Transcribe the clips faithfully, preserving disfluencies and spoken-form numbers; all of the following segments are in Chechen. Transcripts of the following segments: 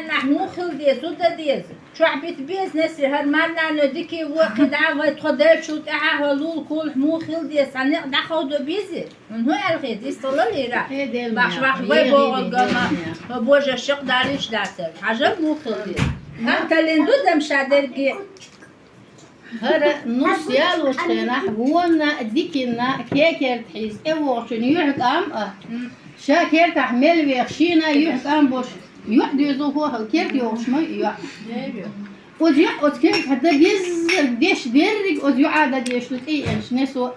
Нах муха хила деза, хӀун дан деза? Чохь бита беза несре, хӀара марнано дикий вон кхидӀа вай тхо делчул тӀаьхьа хӀо лул кулахь муха хила деза, цхьа некъ дӀаховдо безий? ХӀун аьлла хета, дистхила лира? Бахш-бахш вай богӀу гама, хӀо божа шакъ далийш дацар. Хьажа муха хила деза? ХӀара тален ду дам ша дерги? ХӀара нус ялочу хенахь вонна а, дикинна а, кекерта хьийза тӀевогӀучун юьхь кӀам а, ша кертахь мел веха шийна а юьхь кӀам бош, юьхь доьзал хӀохал керта йогӀуш ма ю юьхь. Оцу юьхь оцу кертахь дан деззарг деш дерриг оцу юьхьа дан деш ду тӀеенаш несо.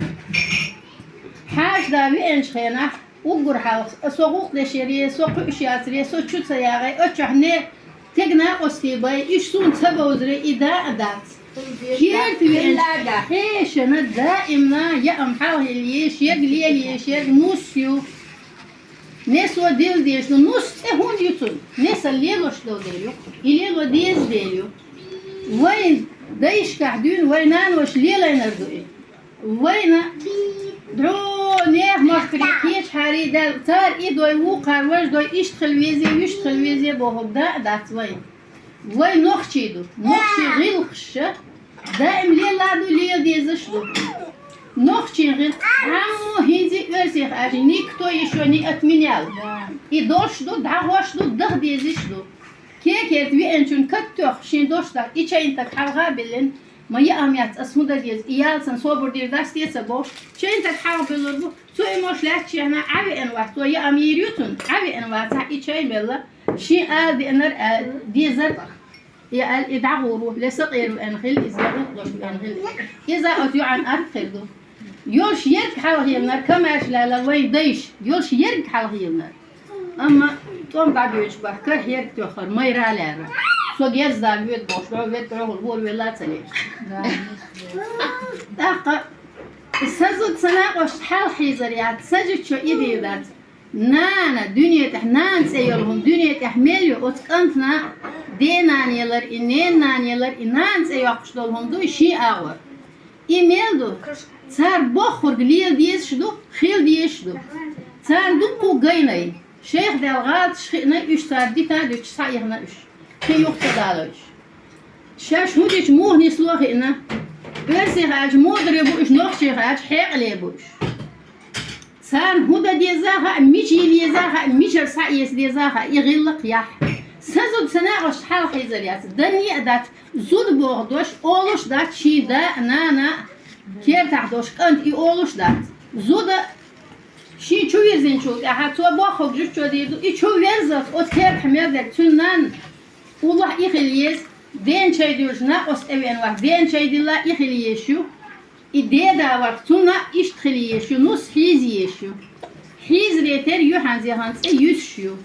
Хьаша да веанчу хенахь, уггар хьалха, со гӀуллакх деш яре, со кхуьуш яцаре, со чу ца ягӀе, оццахь не тегна къостий бай, уьш суна ца бовзаре, и да а дац. Керта веанчу хьешана даимна яам хьалхийла еш ерг, лела еш ерг нус ю. Несо дилла дезаш ду, нус цӀе хӀунда ю цунна? Несал лелош долу дела ю, и лело деза дела ю. Вайн дайшкахь дуьйна вай наноша лелайнар ду и. Вайна дро нехан махкаре кхечахьарий даьлла, цара и дой, вукхара важа дой, иштта хила везе, вуьшта хила везе бохург да а дац вайна. Вай нохчий ду, нохчий гӀиллакхаш даим лела ду, лела дезаш ду. Нохчийн гӀиллакх цхьаммо хӀинца а оьрсех аьлча, никто ещё не отменял. И долуш ду, дӀахош ду, даха дезаш ду. Кекерта веанчун каттоьхна шен дош дахь, и чайнтаг хьалха а биллина, ма яа яц, ас хӀун дан деза, и ял сан собар дийр дац те ца бохуш, чайнтаг хьалха буьллур бу, цу и мош лаьттачехьна Ӏа веана вац, цо яа йийр ю цунна, Ӏа веана вацахь, и чай мелла, шен ала деанар а, дезар, и аьлла, и дӀагӀур ву, ле сакъер веана хилла иза, ле гӀуллакх дош веана хилла. Иза оцу йоӀан атта хир ду. Йолуш ерг хьалхаеллинарг, камаьрша лаьлла вайн дайша, йолуш ерг хьалхаеллинарг. Амма тӀом дӀабоьдуш бахь, карахь ерг тоьххара, майра а лаьрра. Со герз да воьду бохуш, дӀо ведда, дӀо хӀула, вора велла а ца леш. ТӀаккха сан зуда, сан накъосташна хьалха хьийзар яц, сан зудчо и дийр дац. Нана, дуьне тӀехь нана цӀе йолу хӀума, дуьне тӀехь мел ю, оцу кӀантана ден-нана ялар и, нен-нана ялар и, нана цӀе йоккхуш долу хӀума ду и шен агӀор. И мел ду, цара боххург лела дезаш ду, хила дезаш ду. Царна дуккха а гайнай, шайх даьлла гӀалаташ хиъна, уьш цара дита а дуьтуш, схьаихна уьш, кхин юха ца далойтуш. Шаьш хӀун дича муха нисло а хиъна, оьрсех аьлча мударе бу уьш, нохчех аьлча хьекъале бу уьш. Царна хӀун дан деза а хаьа, мича йила еза а хаьа, мичара схьаэца деза а хаьа, и гӀиллакх яхь. Сан зуда, сан накъосташна хьалха хьийзар яц, данне а дац, зуда боху дош олуш дац шен да а, нана а, кертахь долуш кӀант и олуш дац. Зуда шен чу вирзинчул тӀаьхьа цо боххург зудчо дийр ду, и чу верзалц оцу кертахь мел дерг цуьнан нанна уллохь и хила еза, ден чай дуьллуш накъост тӀевеана вац, ден чай дилла и хила езаш ю. И деда варх цунна иштта хила езаш ю, нус хьийза езаш ю. Хьийзаре тера юьхьанца яхан цӀе юьсуш ю.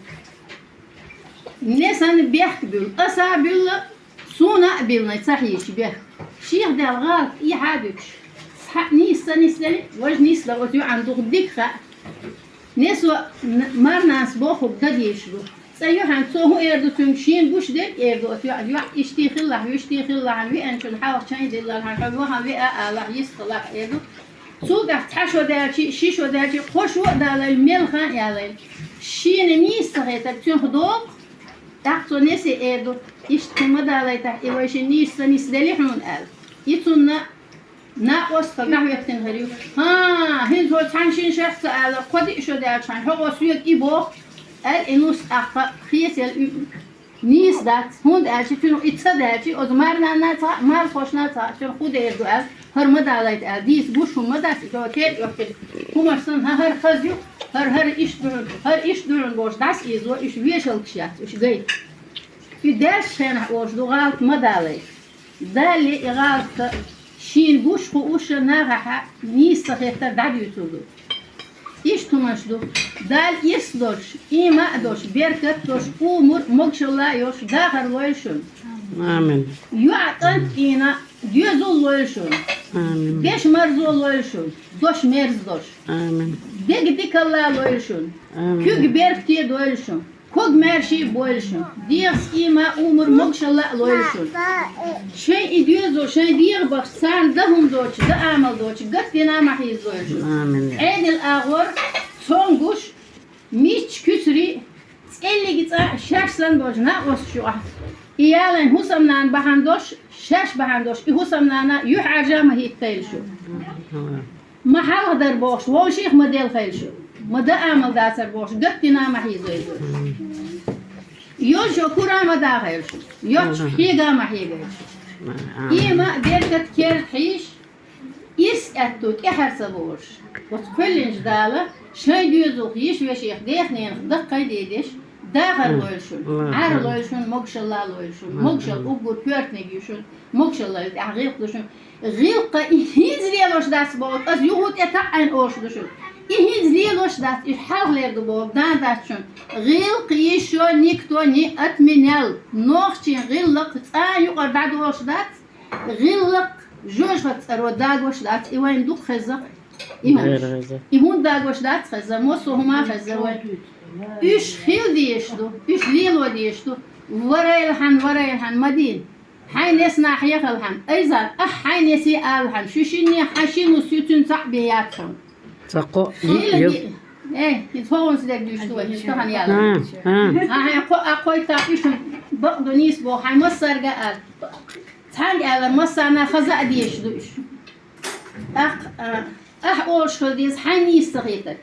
Несана бехк буьллу, аса а буьллу, суна а биллинай ца хьийзачу бехк. Шех даьлла гӀалат и хьа а дуьтуш, схьа нийса ца нисделли, важа нисла оцу юьхьан дукха дика хаьа. Несо н-, марнанас бохург дан дезаш ду. Цкъа юьхьанца цо хӀун эр ду цуьнга, шена гуш дерг эр ду оцу йоӀ-, йоӀ иштий хилалахь, вуьштий хилалахь, веанчун хьалха чай диллалахь, хьо юхан веа алахь, йистхилахь эр ду. Цул тӀаьхьа цхьа шо даьлчий, ши шо даьлчий, кхо шо а далайла, мел хан а ялайла. Шена нийса ца хетарг цуьнах догӀу, тӀаккха цо несе эр ду, иштта хӀума ма далайтахь, и вайшинна нийса ца нисделли хьуна аьлла. И цунна накъостах дӀахӀоьттина хир ю. ХӀан, хӀинца хӀо цхьана шина шарахь ца ала, кхо-диъ шо даьлча хьайн, хьо гӀо соьга и боху, аьлла и нус тӀаккха хецал уьйна. Нийса дац, хӀунда аьлча цуьнан и ца даьлча, оцу марнанна а ца хаьа, марзхошна а ца хаьа, цуьнан хӀун дер ду аьлла, хӀара ма далайта аьлла, дийца гуш хӀума ма дац, и хӀо тера оьхкина хӀумаш санна, хӀан хӀара хаза ю, хӀара, хӀара иштта ду хьуна, хӀара иштта ду хьуна бохуш дӀасаийзо, уьш вешалгаш яц, уьш гайта. И даьллачу хенахь олуш ду, гӀалат ма далайта. Далале и гӀалат шена гуш хууш нахахь нийса ца хетар дӀадуьйцур ду. Иштта хӀуманаш ду: Дала ирс долуш, ийман а долуш, беркат а долуш, умур а, могушалла а йолуш дахар лойла шуна. Амин. ЙоӀ-кӀант ийна доьзал лойла шуна. Амин. Деш марзо лойла шуна, дош мерза долуш. Амин. Дега дикалла лойла шуна. Амин. Куьг беркате дойла шуна. Ког маьрша а бойла шуна, дегӀаца ийман, умур, могушалла а лойла шуна. Шайн и доьзал, шайн дегӀан бахча, царна дан хӀума доцуш, дан амал доцуш, гатдина а ма хьийзадойла шуна. Амин. Ӏедал агӀор, цомгуш, мичча куьцарий, Эллиги цӀа шаьш санна долчу накъосташ ю ахь. И ялайн хӀусамнана бахьана долуш, шаьш бахьана долуш, и хӀусамнана юьхьӀаьржа ма хӀиттайла шу. Ма хьалхадар бохуш, вовшех ма делхайла шу. Ма дан амал дацар бохуш, гатдина ма хьийзойла шу. Йозчо кура ма дахайла шу. Йоцчу хьега ма хьегайла шу. Ийма а беркат керта хьийш, ирс аьтту тӀаьхьара ца бохуш. Оцу кхоьллинчу Дала шайн доьзалх йиш-вешех, дех-ненах даккхай дедеш, дахар лойла шуна, Ӏар лойла шуна, могушалла лойла шуна, могушалла уггар коьртаниг ю шуна, могушалла тӀехь гӀиллакх ду шуна. ГӀиллакха и хӀинца лелош дац боху, аса юху тӀе таӀӀайна олуш ду шуна. И хӀинца лелош дац, и хьалхалер ду боху, дан дац шуна. ГӀиллакх йиш йо никто не отменял. Нохчийн гӀиллакх цкъа а юкъара дӀадолуш дац, гӀиллакх жожагӀатан цӀаро дагош дац, и вайн дукха хеза. И хӀума. И хӀунда дагош дац хеза, массо а хӀума хеза вайн. Уьш хила дезаш ду, уьш лело дезаш ду. Варайла хьан, варайла хьан, Мадина. Хьайн несна хьехалхьан, Айзат, ахь хьайн несе алахьан, шу шинне хьан шин ву суьцуьнца а бен яцахьан. Ца кхо Хила ди-, э, и цхьа вон сидерг дуьйш ду вай, хӀинца тахана яла. А, а. А хьайн кхо-, а кхойта уьш бакъ ду нийса боху, хьайн массарга а ала. Цхьаьнга алар массарна хаза а дезаш ду уьш. ТӀаккха, а, ахь олуш хила деза, хьайн нийса ца хетар.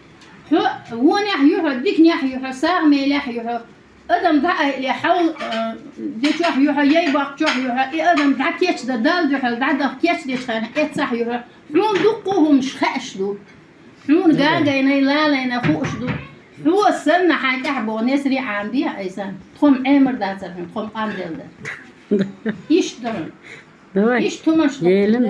Хьо вонехь ю хьо, диканехь ю хьо, сагӀа-мелехь ю хьо, адам дӀаайъале, хьовла, а, дечохь ю хьо, яй боккхучохь ю хьо, и адам дӀакечдан, Далла дуьхьал дӀадаха кечдечу хенахь эццахь ю хьо. Хьуна дуккха а хӀуманаш хаьаш ду. Хьуна гагайнай, лалайна хууш ду. Хьо санна хьайн тӀехь боху несаре Ӏамаде, Айсан. Тхо-м Ӏемар дацара хьуна, тхо-м къамел дара. Иштта дара. Давай. Иштта хӀуманаш ду. Елена.